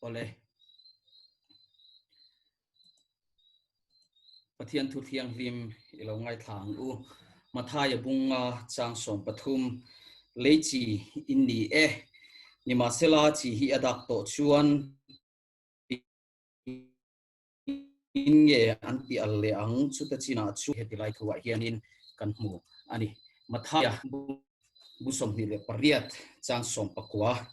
Awle. Pathian thu thianghlim i lo ngaithla ang u. Mathaia bunga chang 13 lei chi in ni e. Nimahsela chi hi a dak tawh chuan in nge an ti al leh ang chuta chinah chu heti lai thuah hianin kan hmu a ni. Mathaia bu 28 chang 19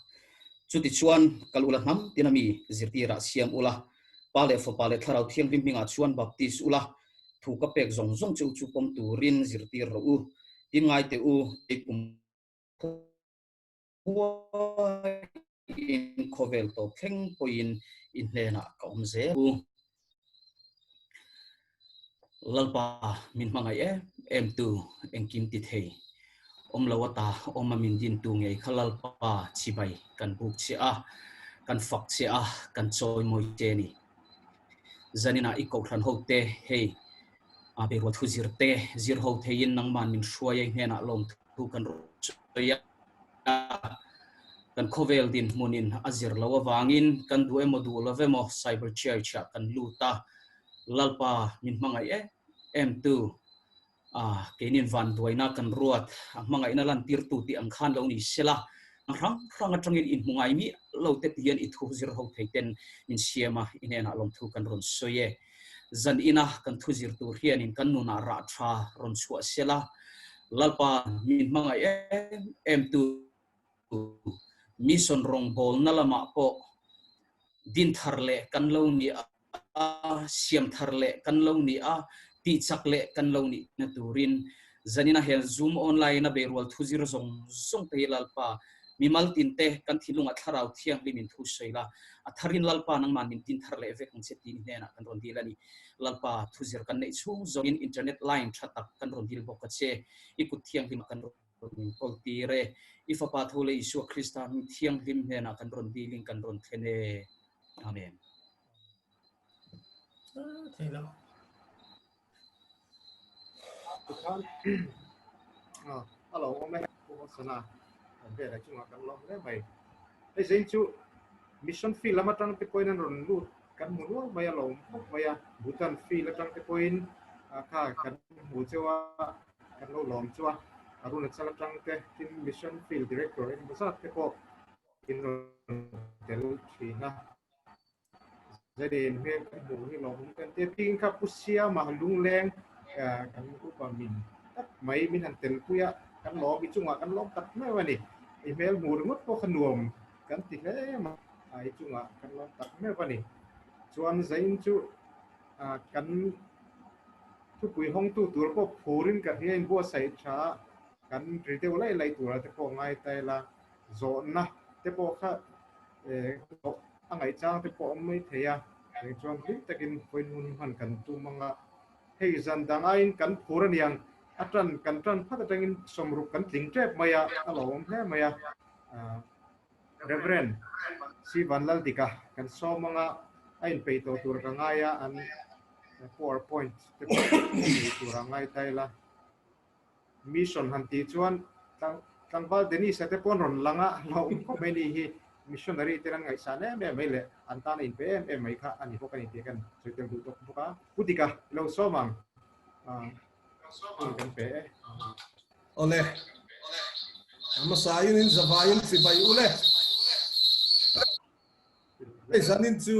Chutichuan kal ula hnam tina mi zirtirah siam ula, Pa leh Fapa leh Thlarau Thianghlim hmingah chuan baptis ula, thu ka pek zawng zawng che u chu pawm turin zirtir rawh u. Tin ngai teh u, ei kum Huaiin khawvel tawp thleng pawhin i hnenah ka awm zel u. Lalpa min hmangaih em em tu engkim ti thei awm lo ata awm a min din tu ngei kha Lalpa chibai kan buk che a, kan fak che a, kan chawimawi che ni. Zaninah i kohhran ho te hei a berual thu zir te zir ho theiin nangman min hruai a i hnenah lawmthu kan rawn sawi a. Kan khawvel dinhmunin a zir loh avangin kan duh emaw duh lo emaw Cyber Church ah kan lut a, Lalpa min hmangaih em em tu, keinin vanduaina kan ruat, a hmangaihna lantirtu tih ang khan lo ni sela, hrang hrang atangin inhmu ngai miah lo te tihian i thu zir ho thei ten min siam a, i hnenah lawmthu kan rawn sawi e. Zan ina kan thu zir tur hianin kan nunah rah tha rawn chhuah sela, Lalpa min hmangaih em em tu mission rawngbawlna lamah pawh din thar leh kan lo ni a, siam thar leh kan lo ni a, tihchak leh kan lo nih na turin zanina hel Zoom online a beirual thu zir zawng zawng te hi Lalpa mimal tin te kan thinlungah thlarau thianghlim in thu sawi la, a tharin Lalpa nangmah min tin thar leh vek ang che tih hnenah kan rawn dil a ni. Lalpa thu zir kan neih chhung zawngin internet line tha tak kan rawn dil bawk a che. I kut thianghlim kan rawn in kawl tir e. I Fapa tho leh Isua Krista hming thianghlim hnenah kan rawn dilin kan rawn thlen e. Amen. Thei lo. Tikhan a lo awm e Pu Hosana kan vel ah chungah kan lawm hle mai. Hei zain chu mission field lam atang te pawhin an rawn lut kan hmu nual mai a lo awm khawp mai a. Bhutan field atang te pawhin kha kan hmu cheu a kan lo lawm chu a. Arunachal atang te tin mission field director engemaw zat te pawh in rawn tel thin a. Zalen hmel kan hmuh hi lawmawm kan tia tin kha Pu Siama lungleng kan upa min tak mai min han tel pui a kan lawm i chungah kan lawm tak meuh a ni. I hmel hmuh ringawt pawh kha nuam kan ti hle mai a i chungah kan lawm tak meuh a ni. Chuan Zain chu kan thupui hawngtu tur pawh phurin ka hria inbuatsaih tha a kan ri deuh laih laih tura te pawh ngai ta ila zawhna te pawh kha a ngaihchang te pawh a awm mai thei a, eng chuan hlim takin vawiin hun hman kan tum ang a, hei zan dang aiin kan phur a niang, a tan kan tan phat atangin sawmruk kan tling tep mai a, a lo awm hle mai a, Reverend Si Vanlaldika kan sawm ang a, a inpeih tawh tur ka ngai a, an powerpoint te pawh nei tur a ngai ta ila. Mission han tih chuan tlangval Dennis-a te pawh an rawn lang a, hlauhawm khawp mai ni hi missionary ten an ngaihsan em em mai leh an tan a inpe em em mai kha a ni bawk a ni tih kan sawi tel duh tawk bawk a. Pu Dika, i lo sawm ang, hun kan pe e. Awle, a hmasain in zavaiin chibai u le. Hei zanin chu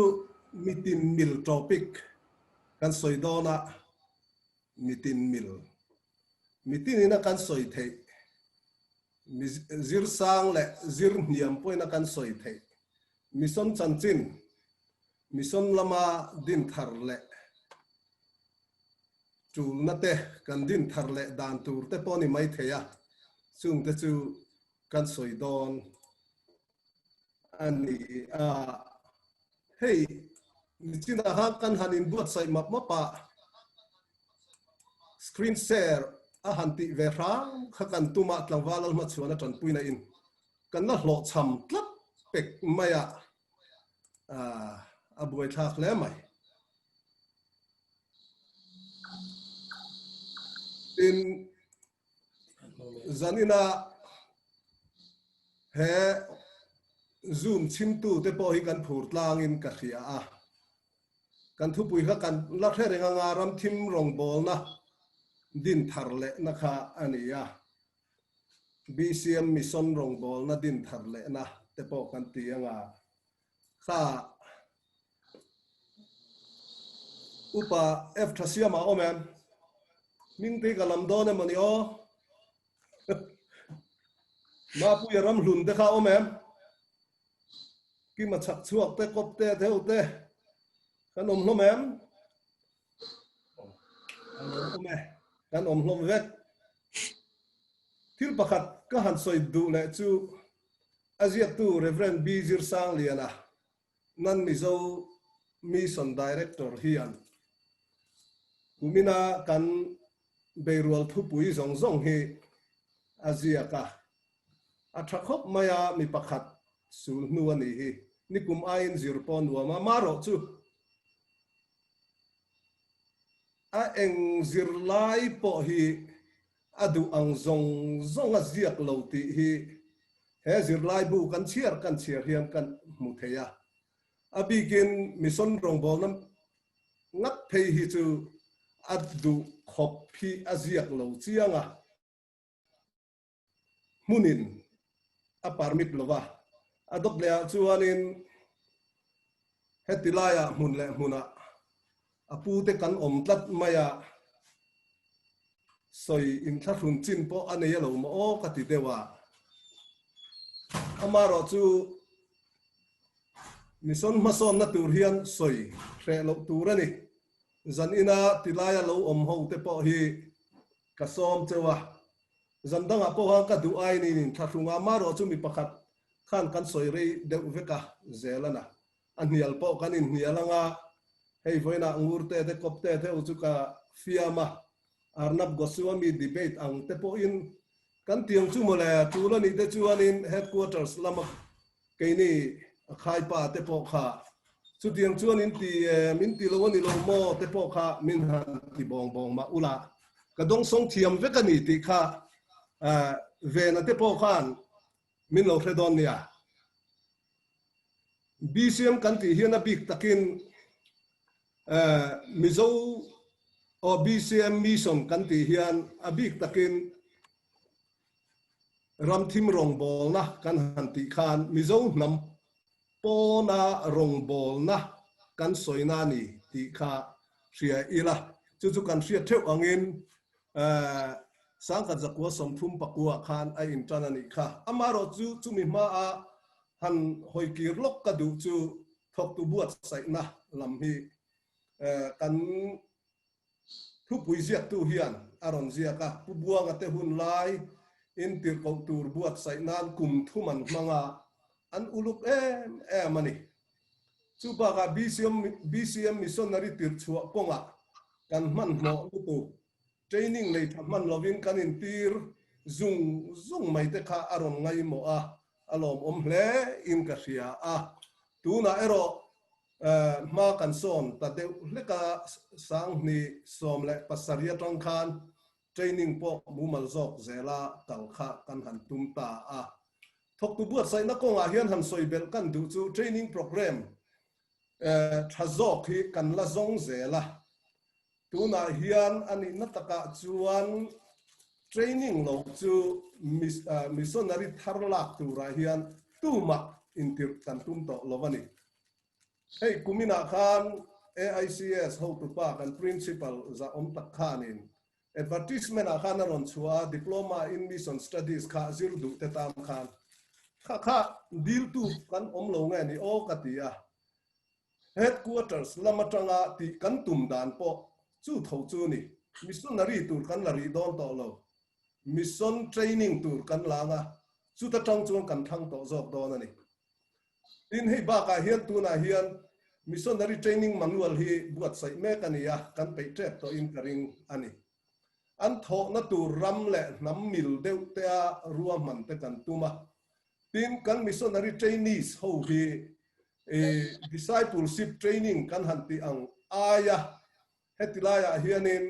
mitin mil topic kan sawi dawn a. Mitin mil. Mitin ina kan sawi theih, mi zir sang leh zir hniam pawhin a kan sawi theih. Mission chanchin, mission lama din thar leh tulna te, kan din thar leh dan tur te pawh a ni mai thei a, chungte chu kan sawi dawn a ni a. Hei, nichinah khan kan han inbuatsaih map map a, screen share a han tih ve hram kha kan tum a, tlangval a hmachhuan a tanpuina in kan la hlawhchham tlat pek mai a, a buaithlak hle mai. Tin, zanina he. Zoom chhimtute pawh hi kan phur tlangin ka hria a. Kan thupui kha kan la hre reng anga ramthim rawngbawlna din thar lehna kha a ni a. BCM Mission rawngbawlna din thar lehna te pawh kan ti anga kha Upa F Thasiama awm em? Hming te hi ka lam dawn emaw ni aw? Mapuia ramhlun te kha awm em? Kima chhak chhuak te, kawp te, theu te kan awm hlawm em? Kan awm e, kan awm hlawm vek. Thil pakhat ka han sawi duh leh chu a ziaktu Rev. B. Zirsangliana Nan Mizo Mission Director hian kumina kan beirual thupui zawng zawng hi a ziak a, a tha khawp mai a, mi pakhat sul hnu a nih hi. Nikum aiin zir pawh nuam a, marawh chu a eng zirlai pawh hi a duh ang zawng zawng a ziak lo tih hi He zirlaibu kan chhiar kan chhiar hian kan hmu thei a, a bikin mission rawngbawlna ngat phei hi chu a duh khawp hi a ziak lo chiang a, hmunin a permit lo va, a dawt leh ah chuanin heti laiah hmun leh hmunah A pute kan awm tlat mai a, sawi inthlahrun chin pawh a nei a lo maw aw ka ti deuh a. Amaherawhchu mission hmasawnna tur hian sawi hreh loh tur a ni. Zan ina tilaia lo awm ho te pawh hi ka sawm cheu a, zan dangah pawh khan ka duh aiin in inthlahrung a, amaherawhchu mi pakhat khan kan sawi rei deuh vek a, zel a na. A hnial pawh kan inhnial anga, hei vawiinah Ngurte te Kawpte te u chu ka fiam a, Arnab Goswami debate ang te pawhin kan tiang chu mawle, tul a nih te chuanin headquarters lama keini a khaipa te pawh kha chutiang chuan in ti e, min ti lo a ni lo maw te pawh kha min han ti bawng bawng mah ula, ka dawngsawng thiam vek a ni tih kha Vena te pawh khan min lo hre dawn nia. BCM kan tih hian a bik takin Mizo aw BCM Mission kan tih hian a bik takin ramthim rawngbawlna kan han tih khan Mizo hnam pawna rawngbawlna kan sawina a ni tih kha hria ila. Chu chu kan hriat theuh angin Sangkhat zakua 34 ah khan a intan a nih kha. Amaherawhchu chumi hmaa han hawikir lawk ka duh chu thawktu buatsaihna lam hi kan thupui ziaktu hian a rawn ziak a. Pu Buanga te hun lai intirhkoh tur buatsaih nan kum thum an hmang a, an uluk em em a ni. Chu bakah BCM Missionary tirhchhuah kawngah kan hmanhmawh lutuk Training nei tha hman lovin kan intir zung zung mai te kha a rawn ngaihmawh a, a lawmawm hle in ka hria a. Tunah erawh hma kan sawn ta deuh hlek a, 2017 atang khan training pawh mumal zawk zela kal kha kan han tum ta a. Thawktu buatsaihna kawngah hian han sawi belh kan duh chu training programme tha zawk hi kan la zawng zel a. Tunah hian a nihna takah chuan training lo chu missionary thar lak turah hian tumah intirh kan tum tawh lo a ni. Hei kuminah khan AICS hotupa kan principal zahawm tak khanin advertisement ah khan a rawn chhuah a, Diploma in Mission Studies kha zir duh te tan khan kha kha diltu kan awm lo nge ni aw ka ti a. Headquarters lam atanga tih kan tum dan pawh chu tho chu ni. Missionary tur kan la rih dawn tawh lo. Mission training tur kan la ang a, chuta tang chuan kan thlang tawh zawk dawn a ni. Tin, hei bakah hian tunah hian Missionary Training Manual hi buatsaih mek a ni a, kan peih tep tawhin ka ring a ni. An thawhna tur ram leh hnam mil deuh tea ruahman te kan tum a. Tin, kan missionary trainees ho hi discipleship training kan han tih ang aia heti laiah hianin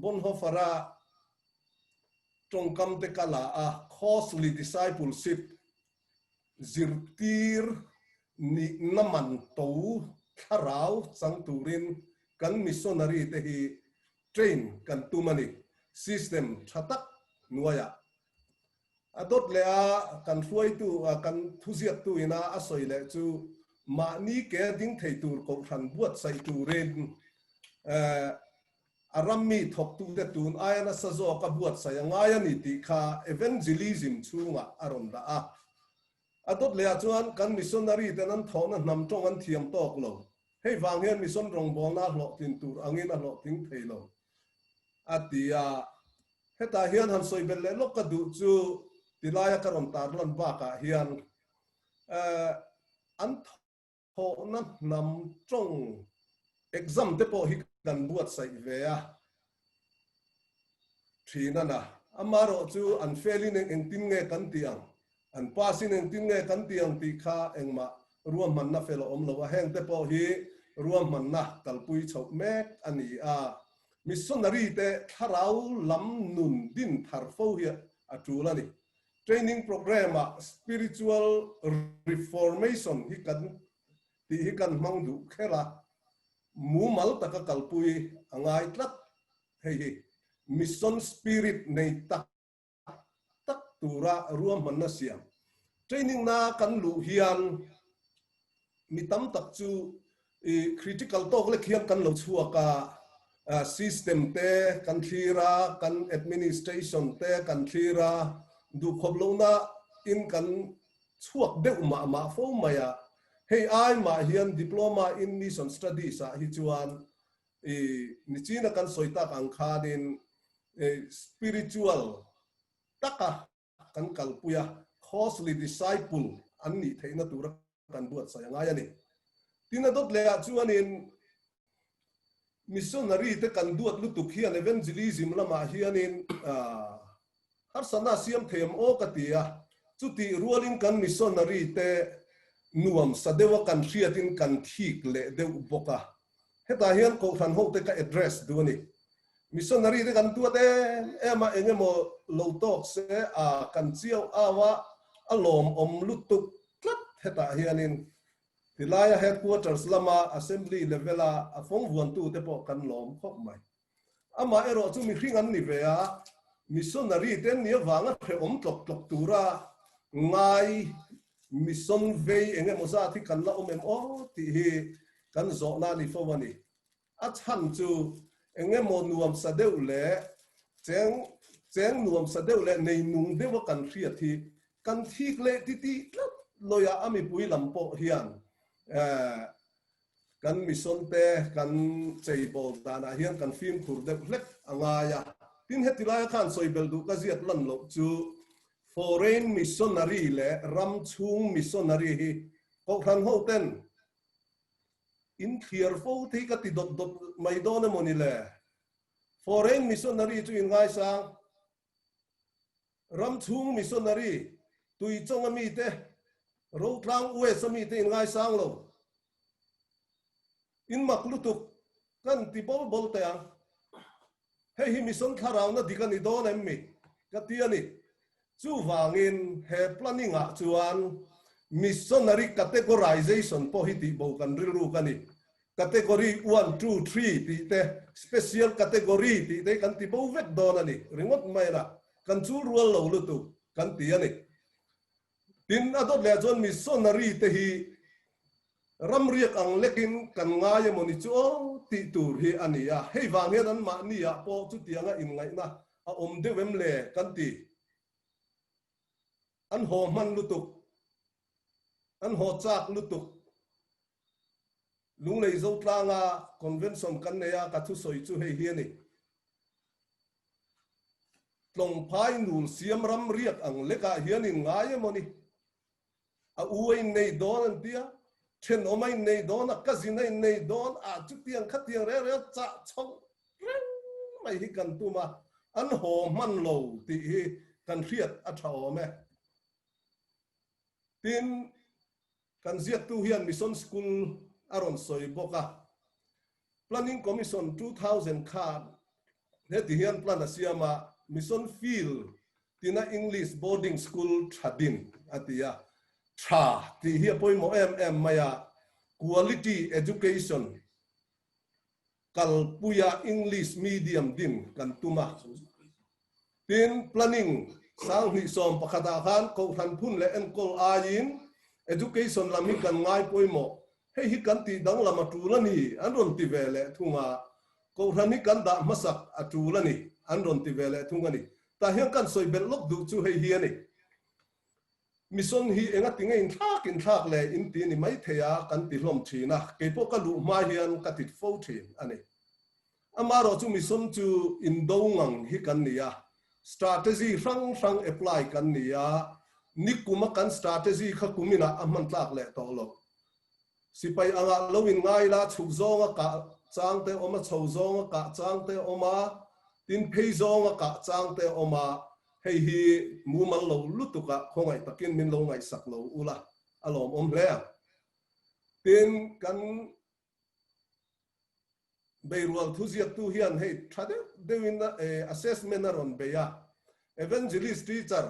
Bonhoeffer-a tawngkam te ka la a, costly discipleship. Zirtir nihna man to thlarau chang turin kan missionary te hi train kan tum a ni, system tha tak hnuaiah. A dawt leh a kan hruaitu, kan thuziaktu ina a sawi leh chu mahni ke a ding thei tur kohhran buatsaih turin a rammi thawktute tun aia nasa zawk a buatsaih a ngai a ni tih kha evangelism chhungah a rawn dah a. A dawt lehah chuan kan missionary ten an thawhna hnam tawng an thiam tawk lo. Hei vang hian mission rawngbawlna a hlawhtlin tur angin a hlawhtling thei lo, a ti a. Hetah hian han sawi belh leh lawk ka duh chu tilaia ka rawn tarlan bakah hian an thawhna hnam tawng exam te pawh hi kan buatsaih ve a thin a na. Amaherawh chu an fail in engtin nge kan tih ang, an pass in engtin nge kan tih ang tih kha engmah ruahmanna fel a awm lo a, heng te pawh hi ruahmanna kalpui chhoh mek a ni a. Missionary te thlarau lam nun din thar fo hi a tul a ni. Training program ah spiritual reformation hi kan tih hi kan hmang duh kher a, mumal taka kalpui a ngai tlat. Hei hi mission spirit nei tak tak tura ruahmanna siam. Training na kan luh hian mi tam tak chu i critical tawk lek hian kan lo chhuak a, system te kan thlir a, kan administration te kan thlir a, duhkhawp lohna in kan chhuak deuh mah mah fo mai a. Hei ai mah hian Diploma in Mission Studies ah hi chuan i nichina kan sawi tak ang khanin spiritual taka kan kalpui a, costly disciple an nih theihna tura kan buatsaih a ngai a ni. Tin a dawt lehah chuanin missionary te kan duat lutuk hian evangelism lamah hianin harsatna a siam thei em aw ka ti a, chutih rualin kan missionary te nuam sa deuha kan hriatin kan thik leh deuh bawk a. Hetah hian Kohhran hote ka address duh a ni. Missionary te kan tuat em em a, eng emaw lo tawk se a kan chiau au a, a lawmawm lutuk tlat hetah hianin tilaia headquarters lama assembly level a a fawng vuantu te pawh kan lawm khawp mai. Amah erawh chu mihring an ni ve a, missionary te an nih avanga hrehawm tlawk tlawk tura ngai mission vei eng emaw zat hi kan la awm em aw tih hi kan zawhna a ni fo a ni. A chhan chu eng emaw nuamsa deuh leh cheng cheng nuamsa deuh leh nei nung deuha kan hriat hi kan thik leh titih tlat lawia a mipui lam pawh hian Kan mission te kan cheibawl danah hian kan fimkhur deuh hlek a ngai a. Tin, heti laia khan sawibel duh ka ziak lan loh chu foreign missionary leh ram chhung missionary hi Kohhran ho ten in thliar fo te hi ka ti dawt dawt mai dawn emaw ni le? Foreign missionary chu in ngaisang. Ram chhung missionary Tuichawng a mite, Rotlang West a mite in ngaisang lo. In mak lutuk kan ti bawl bawl teh ang. Hei hi mission thlarauna dik a ni dawn em mi? Ka ti a ni. Chuvangin he planning ah chuan missionary categorization pawh hi tihbo kan rilruk a ni. Category one, two, three tih te, special category tih te hi kan ti bo vek dawn a ni ringawt mai a, kan chul rual lo lutuk kan ti a ni. Tin, a dawt leh chuan missionary te hi ramriak ang lekin kan ngai emaw ni chu aw tih tur hi a ni a, hei vang hian anmahni ah pawh chutianga inngaihna a awm deuh em le kan ti. An haw hman lutuk, an haw chak lutuk. Lunglei Zotlanga convention kan nei a, ka thusawi chu hei hi a ni. Tlawngphai nul siam ram riak ang lekah hian in ngai emaw ni? A u a innei dawn an ti a, thenawm a innei dawn a, cousin a innei dawn a, chutiang khatiang reng reng chah chho reng mai hi kan tum a, an haw hman lo tih hi kan hriat a tha awm e. Tin, Kan ziaktu hian Mission School a rawn sawi bawk a, Planning Commission 2000 khan heti hian plan a siam a, Mission Field tina English Boarding School tha din a ti a. Tha tih hi a pawimawh em em mai a, quality education kalpuia English medium din kan tum a. Tin, planning 2011 ah khan Kohhran phun leh enkawl aiin education lam hi kan ngai pawimawh, hei hi kan tih danglam a tul a ni an rawn ti ve leh thung a, Kohhran hi kan dah hmasak a tul a ni an rawn ti ve leh thung a ni. Tah hian kan sawi belh lawk duh chu hei hi a ni. Mission hi enga tinge in thlak in thlak le in ti ni mai thei a kan ti hlawm thin a, keipawh ka luh hma hian ka tit fo thin a ni. Amaherawh chu mission chu indo ngang hi kan ni a, strategy hrang hrang apply kan ni a, nikum a kan strategy kha kumin ah a hman tlak leh tawh lo. Sipai angah lo in ngai la, chhuk zawnga kah chang te awm a, chho zawnga kah chang te awm a, tin phei zawnga kah chang te awm a, hei hi mumal lo lutuk ah khawngaih takin min lo ngaihsak lo ula a lawmawm hle ang. Tin, kan beirual thuziaktu hian hei tha deuh deuhin assessment a rawn bei a, Evangelist teacher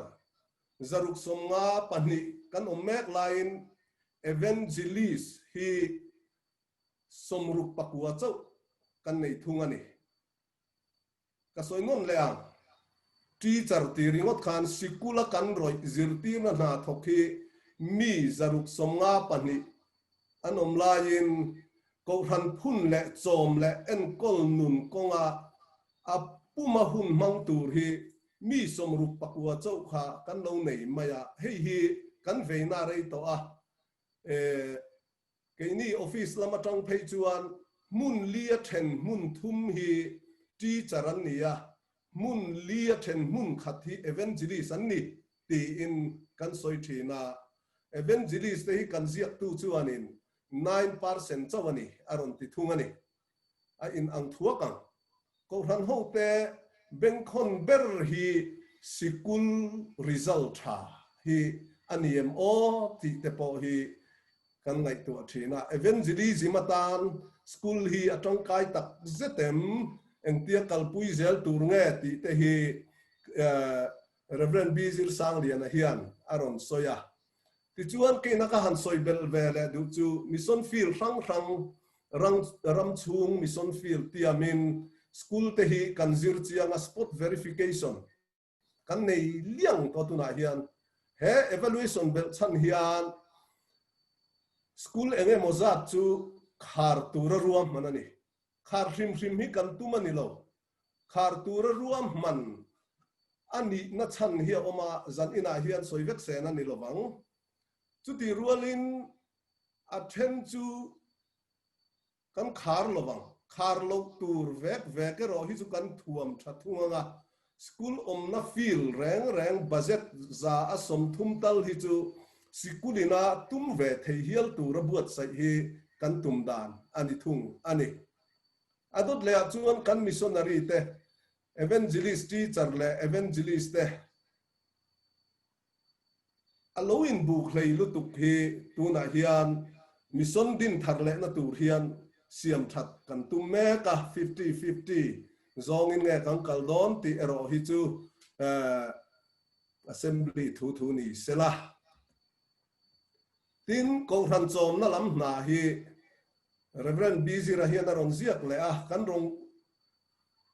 652 kan awm mek laiin Evangelist hi 69 chauh kan nei thung a ni. Ka sawi nawn leh ang. Teacher ti ringawt khan sikula kan rawih zirtirna hna thawk hi mi 652 an awm laiin Kohhran phun leh chawm leh enkawl nun kawnga a puma hun hmang tur hi mi 69 chauh kha kan lo nei mai a, hei hi kan veina rei tawh a. Keini office lam atang phei chuan hmun li a then hmun thum hi teacher an ni a, hmun li a then hmun khat hi evangelist an ni tiin kan sawi thin a. Evangelist te hi kan ziaktu chuanin 9% chauh a ni a rawn ti thung a ni. A in ang thuak ang. Kohhran hote bengkhawn ber hi sikul result tha hi a ni em aw tih te pawh hi kan ngaihtuah thin a. Evangelism atan school hi a tangkai tak zet em? Engtia kalpui zel tur nge tih te hi Rev. B. Zirsangliana hian a rawn sawi a. Tichuan, keina ka han sawi belh ve leh duh chu mission field hrang hrang rang ram chhung mission field tiamin school te hi kan zir chiang a, spot verification kan nei liang tawh tunah hian. He evaluation belh chhan hian school eng emaw zat chu khar tura ruahman a ni. Khar hrim hrim hi kan tum a ni lo. Khar tura ruahman a nihna chhan hi a awm a, zan inah hian sawi vek sen a ni lovang. Chutih rualin a then chu kan khar lovang. Khar loh tur vek vek erawh hi chu kan thuam tha thung ang a, school awmna field reng reng budget 130 tal hi chu sikul ina tum ve thei hial tura buatsaih hi kan tum dan a ni thung a ni. A dawt leh ah chuan kan missionary te, evangelist teacher leh evangelist te a lo inbuk hlei lutuk hi tunah hian mission din thar lehna tur hian siam that kan tum mek a, fifty fifty zawngin nge kan kal dawn tih erawh hi chu assembly thu thu ni sela. Tin, Kohhran chawmna lam hna hi Rev. Bizira hian a rawn ziak leh a, kan rawn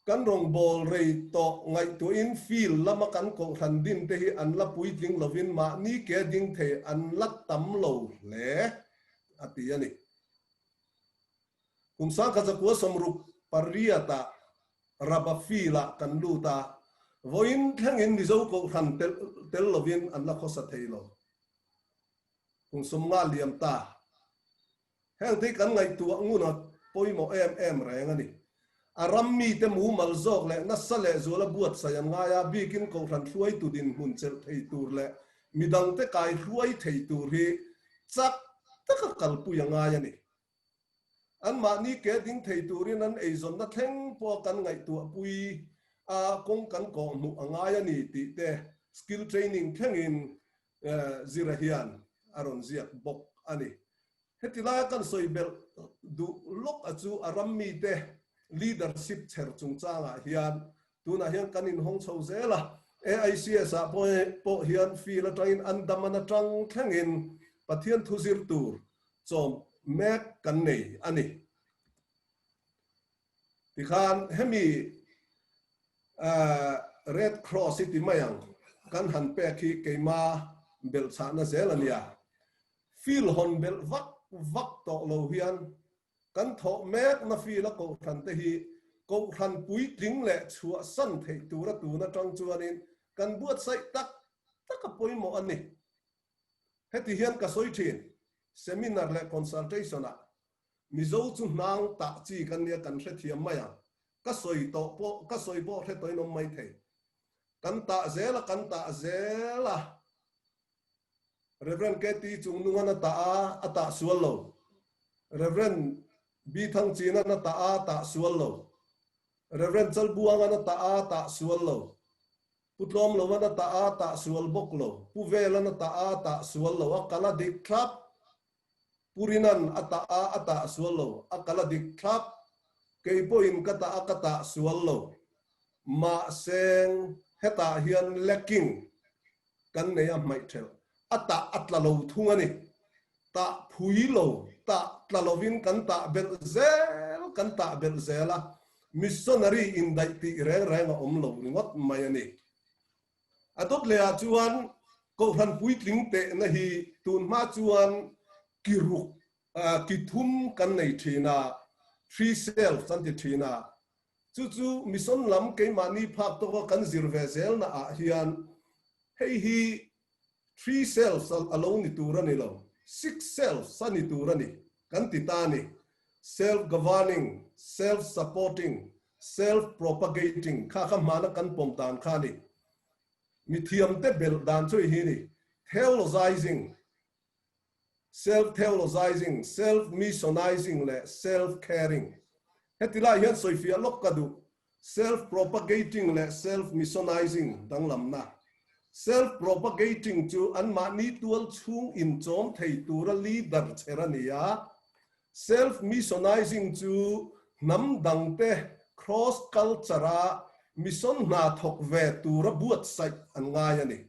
kan rawngbâwl rei tawh ngaihtuahin field lama kan Kohhran din te hi an la puitling lovin mahni ke ding thei an la tam lo hle, a ti a ni. Kum 1968 ah Raba field ah kan lut a, vawiin thlengin Mizo Kohhran tel lovin an la khawsa thei lo. Kum 50 liam ta. Heng te hi kan ngaihtuah ngun a pawimawh em em reng a ni. A ram mite mumal zawk leh nasa leh zuala buatsaih an ngai a, bikin Kohhran hruaitu dinhmun chelh thei tur leh midangte kai hruai thei tur hi chak taka kalpui a ngai a ni. Anmahni ke ding thei turin an eizawnna thleng pawha kan ngaihtuahpui a, kawng kan kawhhmuh a ngai a ni tih te skill training thlengin Zira hian a rawn ziak bawk a ni. Heti laia kan sawi belh duh lawk a chu a ram mite leadership chher chungchangah hian tunah hian kan inhawng chho zel a, AICS ah pawh hian field atangin Andaman atang thlengin. Pathian thu zir tur chawm mek kan nei a ni. Tikhan hemi Red Cross hi ti mai ang kan han pek hi keima belhchhahna zel a nia. Field hawn belh vak vak tawh lo hian kan thawh mekna field a kohhran te hi kohhran puitling leh chhuahsan theih tura tun atang chuanin kan buatsaih tak tak a pawimawh a ni. Heti hian ka sawi thin, seminar leh consultation ah Mizo chu hnang tah chi kan nia kan hrethiam mai ang. Ka sawi tawh pawh, ka sawi pawh hre tawhin awm mai thei. Kan tah zel a, kan tah zel a. Rev. KT Chungnungan a tah a, a tah sual lo. Rev. B Thangchinan a tah a, tah sual lo. Rev. Chalbuangan a tah a, tah sual lo. Pu Tlawmlovan a tah a, tah sual bawk lo. Pu Velan a tah a, tah sual lo. A kal a dik thlap. Pu Rinan a tah a, a tah sual lo. A kal a dik thlap. Kei pawhin ka tah a, ka tah sual lo. Mahseng hetah hian lacking kan nei a hmaih thelh. A tah a tla lo thung a ni. Tah phui lo, tah tla lovin kan tah belh zel, kan tah belh zel a. Missionary indaih tih reng reng a awm lo ringawt mai a ni. A dawt leh ah chuan Kohhran puitling tehna hi tun hma chuan ki ruk, ki thum kan nei thin a, three selves an ti thin a. Chu chu mission lam keimahni phak tawka kan zir ve zelna ah hian hei hi three selves a lo ni tur a ni lo, six selves a ni tur a ni kan ti ta a ni. Self-governing, self-supporting, self-propagating kha kha hmana kan pawm dan kha a ni. Mithiamte belh dan chu hi a ni, theologizing, self-theologizing, self-missionizing leh self-caring. Heti lai hian sawifiah lawk ka duh, self-propagating leh self-missionizing danglamna. Self-propagating chu anmahni tual chhung inchawm thei tura leader chher a ni a, Self-missionizing chu hnam dangte cross culture-a mission hna thawk ve tura buatsaih an ngai a ni.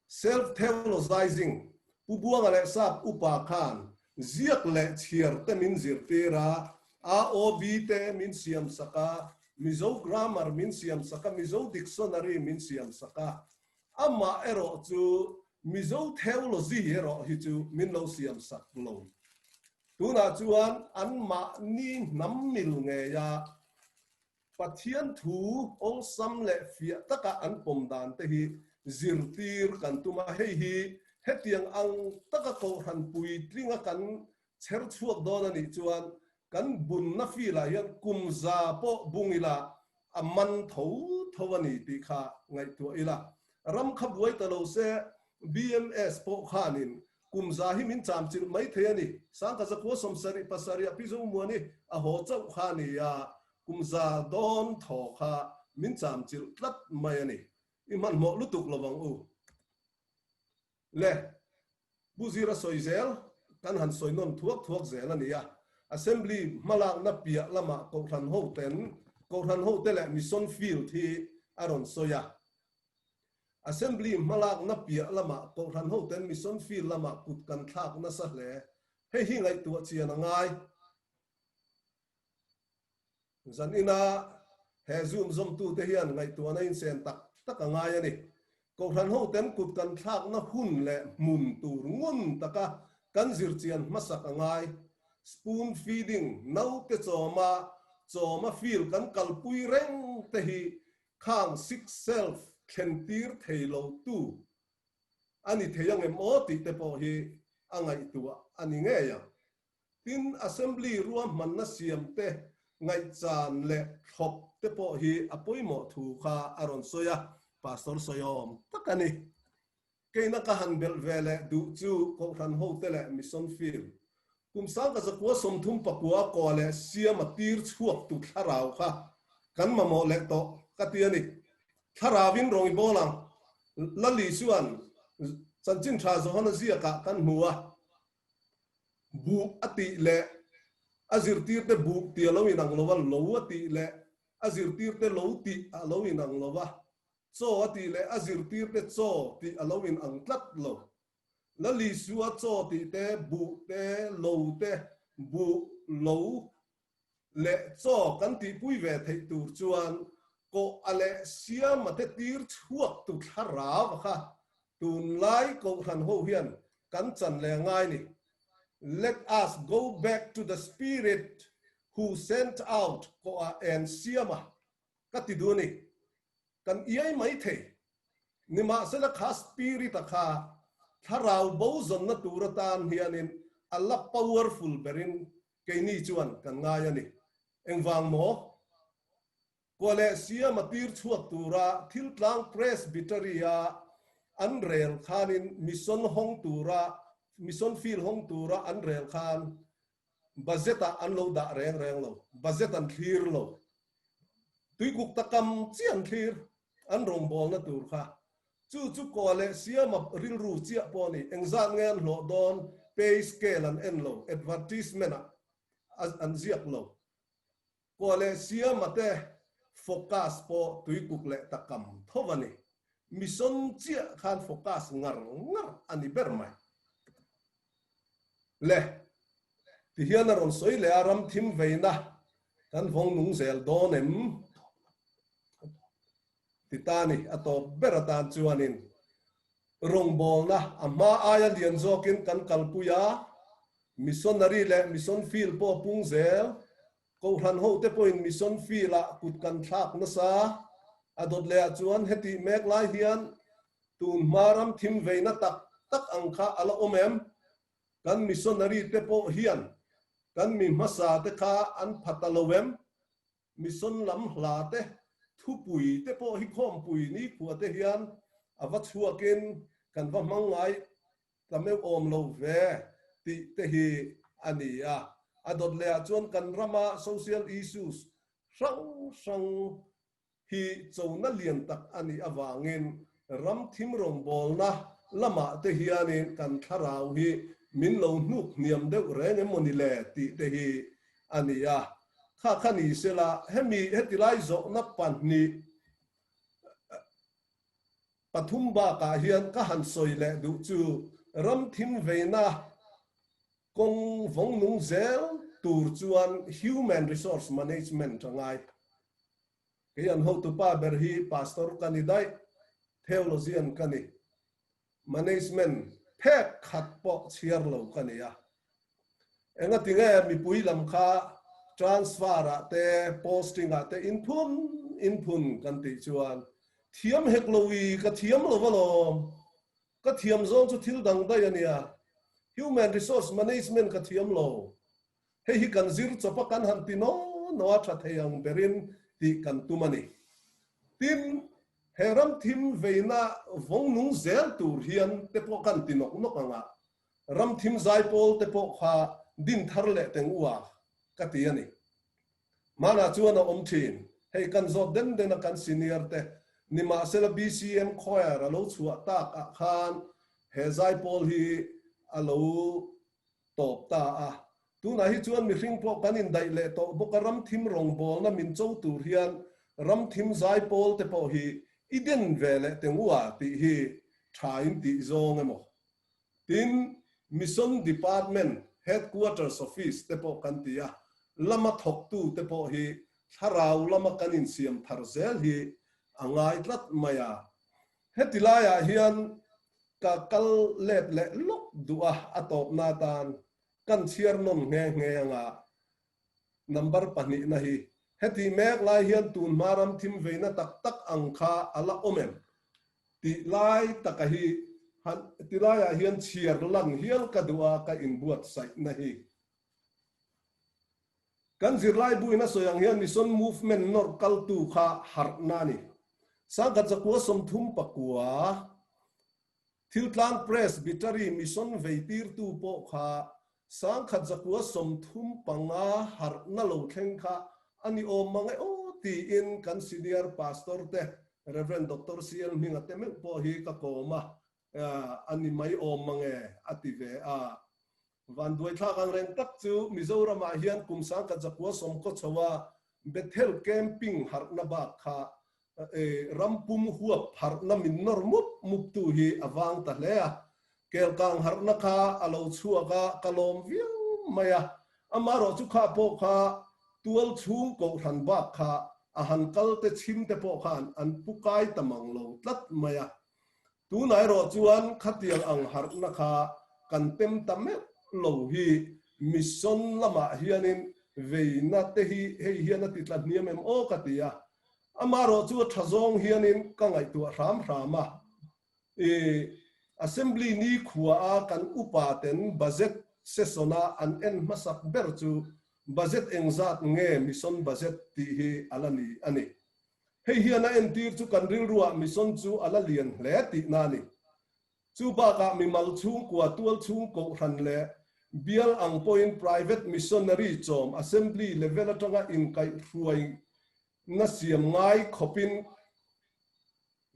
Self-theologizing, Pu Buanga leh Sap upa khan ziak leh chhiar te min zirtir a, AOB te min siam sak a, Mizo grammar min siam sak a, Mizo dictionary min siam sak a. Amah erawh chu Mizo theology erawh hi chu min lo siam sak lo. Tunah chuan anmahni hnam mil ngeia Pathian thu awlsam leh fiah taka an pawm dan te hi zirtir kan tum a, hei hi hetiang ang taka Kohhran puitlinga kan chher chhuak dawn a nih chuan kan bunna field ah hian kum za pawh bung ila a man tho tho a ni tih kha ngaihtuah ila. Ram kha buai ta lo se BMS pawh khanin kum za hi min cham chilh mai thei a ni. Sangkhat zakua 77 ah Pi Zomuani a haw chauh kha a ni a, kum za dawn thaw kha min cham chilh tlat mai a ni. I hmanhmawh lutuk lo ang u. Le, Pu Zira sawi zel, kan han sawi nawn thuak thuak zel a ni a. Assembly hmalakna piah lamah Kohhran hoten, Kohhran hote leh Mission Field hi a rawn sawi a. Assembly hmalakna piah lamah Kohhran hoten Mission Field lamah kut kan thlak nasa hle. Hei hi ngaihtuah chian a ngai. Zan ina he Zoom zawmtute hian ngaihtuahna insen tak tak a ngai a ni. Kohhran hoten kut kan thlakna hun leh hmun tur ngun taka kan zirchian hmasak a ngai. Spoon feeding, naute chawma chawma feel kan kalpui reng te hi khang sick self thlentir thei lo tu a ni thei angem aw tih te pawh hi a ngaihtuah a ni ngei ang. Tin, Assembly ruahmanna siam te, ngaihchan leh thlawp te pawh hi a pawimawh thu kha a rawn sawi a, Pastor sawiawm tak a ni. Keina ka han belh ve leh duh chu Kohhran hote leh Mission Field kum 1939 a kua leh siam a tir chhuak tu thlarau kha kan mamawh leh tawh ka ti a ni. Thlarauvin rawng i bawl ang. Lali chuan chanchin tha Johana ziakah kan hmu a. Buh a tih leh a zirtirte buh tih a lo inang lo a, lo a tih leh a zirtirte lo tih a lo inang lo a, chaw a tih leh a zirtirte chaw tih a lo inang tlat lo. Lalisua chaw tih te, buh te, lo te, buh, lo leh chaw kan tihpui ve theih tur chuan kawh a leh siama te tir chhuak tu thlarau a kha tunlai kohhran ho hian kan chan leh a ngai ni. Let us go back to the spirit who sent out kawh a en siama ka ti duh a ni. Kan iai mai thei. Nimahsela kha spirit a kha thlarau bo zawnna tur atan hianin a la powerful berin keini chuan kan ngai a ni. Engvang maw? Kua leh siam a tir chhuak tura thiltlang Presbytery-a an rel khanin mission hawng tura mission field hawng tura an rel khan budget-ah an lo dah reng reng lo, budget an thlir lo. Tuikuk takam chiah an thlir, an rawngbawlna tur kha. Chu chu kua leh siama rilru chiah pawh a ni. Engzat nge an hlawh dawn, pay scale an en lo, advertisement-ah an ziak lo. Kua leh siama te focus pawh tuikuk leh takam tho a ni. Mission chiah khan focus ngar ngar a ni ber mai. Le, tihian a rawn sawi leh a, ram thim veina kan vawng nung zel dawn em? Ti ta ni, a tawp ber atan chuanin rawngbawlna a hma aia lian zawkin kan kalpui a, missionary leh mission field pawh a pung zel, kohhran hote pawhin mission field-ah kut kan thlak nasa, a dawt lehah chuan hetih mek lai hian Tun hma ram thim veina tak tak ang kha a la awm em? Kan missionary te pawh hian kan mi hmasa te kha an pha ta lo em? Mission lam hla te, thupui te pawh hi khawmpui nikhua te hian a va chhuakin kan va hmang ngai ta meuh awm lo ve tih te hi a ni a. A dawt lehah chuan kan rama social issues hrang hrang hi chona lian tak a nih avangin ram thim rawngbawlna lamah te hianin kan thlarau hi min lo hnuk hniam deuh reng em mawni le tih te hi a ni a. Kha kha ni sela hemi hetilai zawhna pahnih pathum bakah hian ka han sawi leh duh chu ram thim veina kawng vawng nung zel tur chuan human resource management a ngai. Kei an hotupa ber hi Pastor ka ni daih, Theologian ka ni. Management phek khat pawh chhiar lo ka ni a. Engati nge mipui lam kha transfer ah te, posting ah te inphun inphun kan tih chuan thiam hek lo i ka thiam lo alawm. Ka thiam zawng chu thil dang daih a nia. Human Resource Management ka thiam lo. Hei hi kan zir chawp a kan han ti naw naw a tha thei ang berin tih kan tum a ni. Tin, he ram thim veina vawng nung zel tur hian te pawh kan ti nawk nawk ang a, ram thim zaipawl te pawh kha din thar leh teng u a ka ti a ni. Hmanah chuan a awm thin. Hei kan zawt den den a kan senior te nimahsela BCM choir a lo chhuah tak ah khan he zaipawl hi a lo tawp ta a. Tunah hi chuan mihring pawh kan indaih leh tawh bawk a, ram thim rawngbawlna min cho tur hian ram thim zai pawl te pawh hi i den ve leh teng u a tih hi tha in tih zawng emaw? Tin, Mission Department Headquarters Office te pawh kan ti a, lama thawktu te pawh hi thlarau lama kan insiam thar zel hi a ngai tlat mai a. Heti laiah hian ka kal let leh lawk duh a, a tawpna atan kan chhiar nawn nghe nghe anga number pahnihna hi heti mek lai hian tun hma ram thim veina tak tak ang kha a la awm em tih lai taka hi han ti laiah hian chhiar lan hial ka duh a ka inbuatsaihna hi. Kan zirlai buin a sawi ang hian Mission Movement nawrh kaltu kha harhna a ni. Sangkhat zakua 39 Thiltlang Presbytery Mission veitirtu pawh kha 1935 harhna lo thleng kha a ni awm mang e aw tiin kan Senior Pastor te Rev. Doctor CL Hminga te meuh pawh hi ka kawm a, a ni mai awm mang e a ti ve a. Vanduaithlak ang reng tak chu Mizoramah hian kum 1900 sawmkaw chho a Bethel Camping harhna bak kha ram pum huap harhna min nawr mup muptu hi a vang ta hle a. Kelkang harhna kha a lo chhuak a, ka lawm viau mai a. Amaherawh chu kha pawh kha tual chhung kohhran bak kha a han kal te chhim te pawh khan an pu kai ta mang lo tlat mai a. Tunah erawh chuan khatiang ang harhna kha kan tem ta meuh lo hi mission lamah hianin veina te hi hei hian a ti tla hniam em aw ka ti a. Amaherawh chu a tha zawng hianin ka ngaihtuah hram hram a. I Assembly ni khua a kan upa ten budget session a an en hmasak ber chu budget engzat nge mission budget tih hi a la ni a ni. Hei hian a entir chu kan rilruah mission chu a la lian hle tihna a ni. Chu bakah mimal chhungkua tual chhung kohhran leh bial ang pawhin private missionary chawm assembly level atanga inkaihhruai na siam ngai khawpin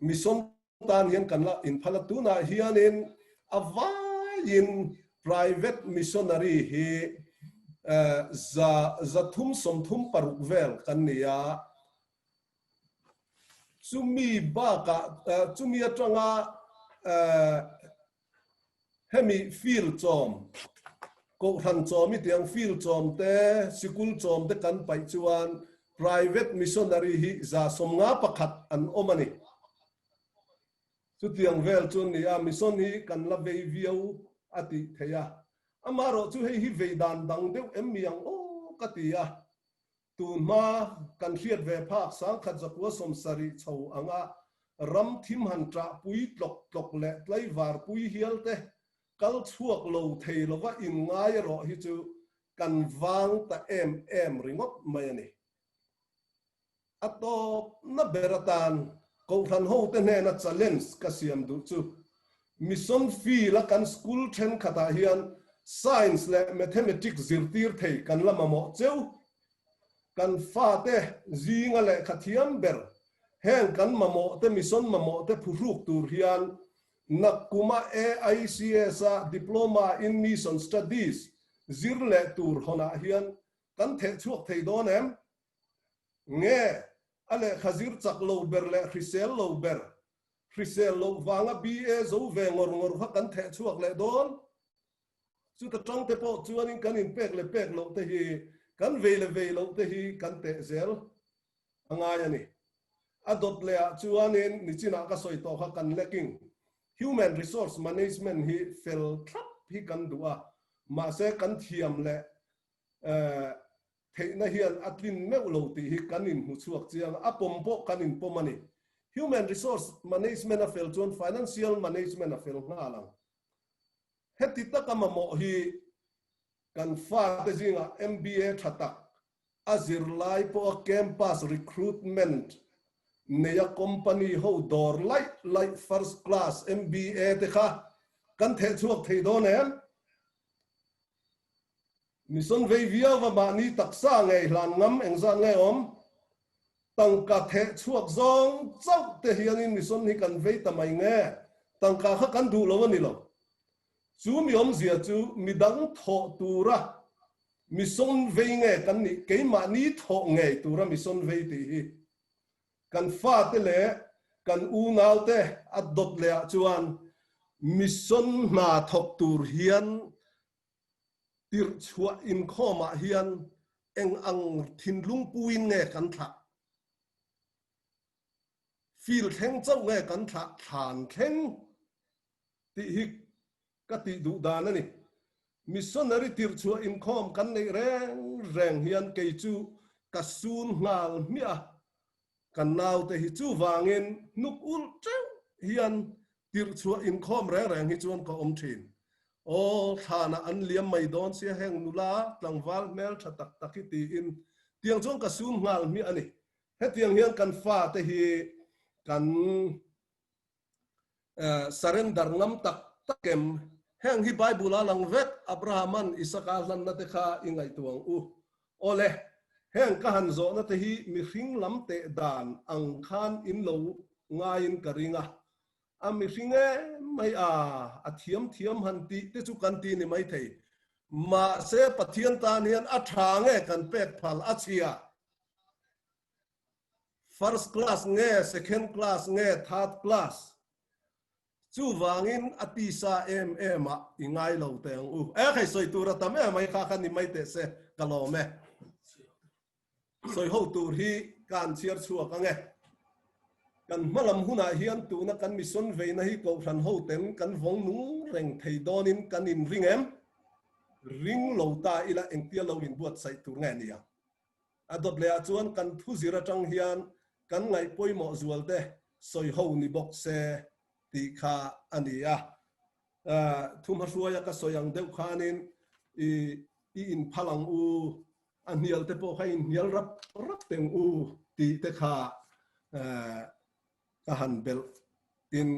Mission tan hian kan la inphal a, tunah hianin a vaiin private missionary hi 336 vel kan ni a, chumi bakah chumi atanga Hemi field chawm, Kohhran chawm i tiang field chawm te, sikul chawm te kan paih chuan private missionary hi 151 an awm a ni. Chutiang vel chu a ni a, mission hi kan la vei viau a tih theih a. Amaherawh chu hei hi vei dan dang deuh em mi ang aw ka ti a. Tunhma kan hriat ve phak 1970 chho anga ram thim han ṭah pui tlawk tlawk leh tlaivar pui hial te kal chhuak lo thei lova inngai erawh hi chu kan vang ta em em ringawt mai a ni. A tawpna ber atan Kohhran hote hnena challenge ka siam duh chu Mission field a kan school thenkhatah hian Science leh Mathematics zirtir thei kan la mamawh cheu. Kan fate zinga lehkha thiam ber heng kan mamawh te mission mamawh te phuhruk tur hian nakkuma AICS a Diploma in Mission Studies zir leh tur hawnah hian kan theh chhuak thei dawn em? Nge a lehkha zir chak lo ber leh hrisel lo ber, hrisel loh vanga BA zo ve ngawr ngawr kha kan theh chhuak leh dawn? Chuta tangte pawh chuanin kan inpek leh pek loh te hi, kan vei leh vei loh te hi kan teh zel a ngai a ni. A dawt lehah chuanin nichinah ka sawi tawh kha kan lacking human resource management hi fel thlap hi kan duh a, mahse kan thiam leh Theihna hian a tlin meuh lo tih hi kan inhmu chhuak chiang a, a pawm pawh kan inpawm a ni. Human Resource Management a fel chuan Financial Management a fel nghal ang. Heti taka mamawh hi kan fate zingah MBA tha tak a zirlai pawha campus recruitment neia company ho dawr laih laih first class MBA te kha kan theh chhuak thei dawn em? Mission vei viau va mahni taksa ngei hlan ngam engzat nge awm? Tangka theh chhuak zawng chauh te hianin mission hi kan vei ta mai nge? Tangka kha kan duh lo a ni lo. Chu mi awmzia chu midang thawh tura mission vei nge kan nih keimahni thawh ngei tura mission vei tih hi kan fate leh kan unaute a dawt leh ah chuan mission hna thawk tur hian Tirh chhuah inkhawmah hian eng ang thinlung puin nge kan thlah? Fil thleng chauh nge kan thlah thlan thleng tih hi ka tih duh dan a ni. Missionary tirh chhuah inkhawm kan neih reng reng hian kei chu ka sun nghal hmiah a, Kan naute hi chuvangin hnuk ulh teuh hian tirh chhuah inkhawm reng reng hi chuan ka awm thin. Aw, thlanah an liam mai dawn sia heng nula tlangval hmel tha tak tak hi tiin tiang chuan ka sun nghal hmiah a ni. Hetiang hian kan fate hi kan Surrender ngam tak tak em? Heng hi Bible a lang vek, Abraham-a'n Isaka hlanna te kha i ngaihtuah ang u. Awle, heng ka han zawhna te hi mihring lam teh dan ang khan in lo ngaiin ka ring a. A mihring em mai a, a thiam thiam han tih te chu kan ti ni maithei. Mahse Pathian tan hian a tha nge kan pek phal a chhia? First class nge second class nge third class? Chuvangin a tisa em em ah i ngai lo teh ang u. E khai sawi tur a tam em mai kha kha ni mai teh se ka lawm e. Sawi ho tur hi ka an chhiar chhuak ang e. Kan hmalam hunah hian tuna kan mission veina hi Kohhran ho ten kan vawng nung reng thei dawnin kan inring em? Ring lo ta ila engtia lo inbuatsaih tur nge nia? A dawt leh ah chuan kan thu zir atang hian kan ngaih pawimawh zual te sawi ho ni bawk se tih kha a ni a. Thu hmahruaia ka sawi ang deuh khanin i i inphal ang u, a hnial te pawh kha inhnial rap rap teng u tih te kha ka han belh in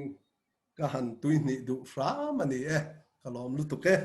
ka han tuihnih duh hram a ni e, ka lawm lutuk e.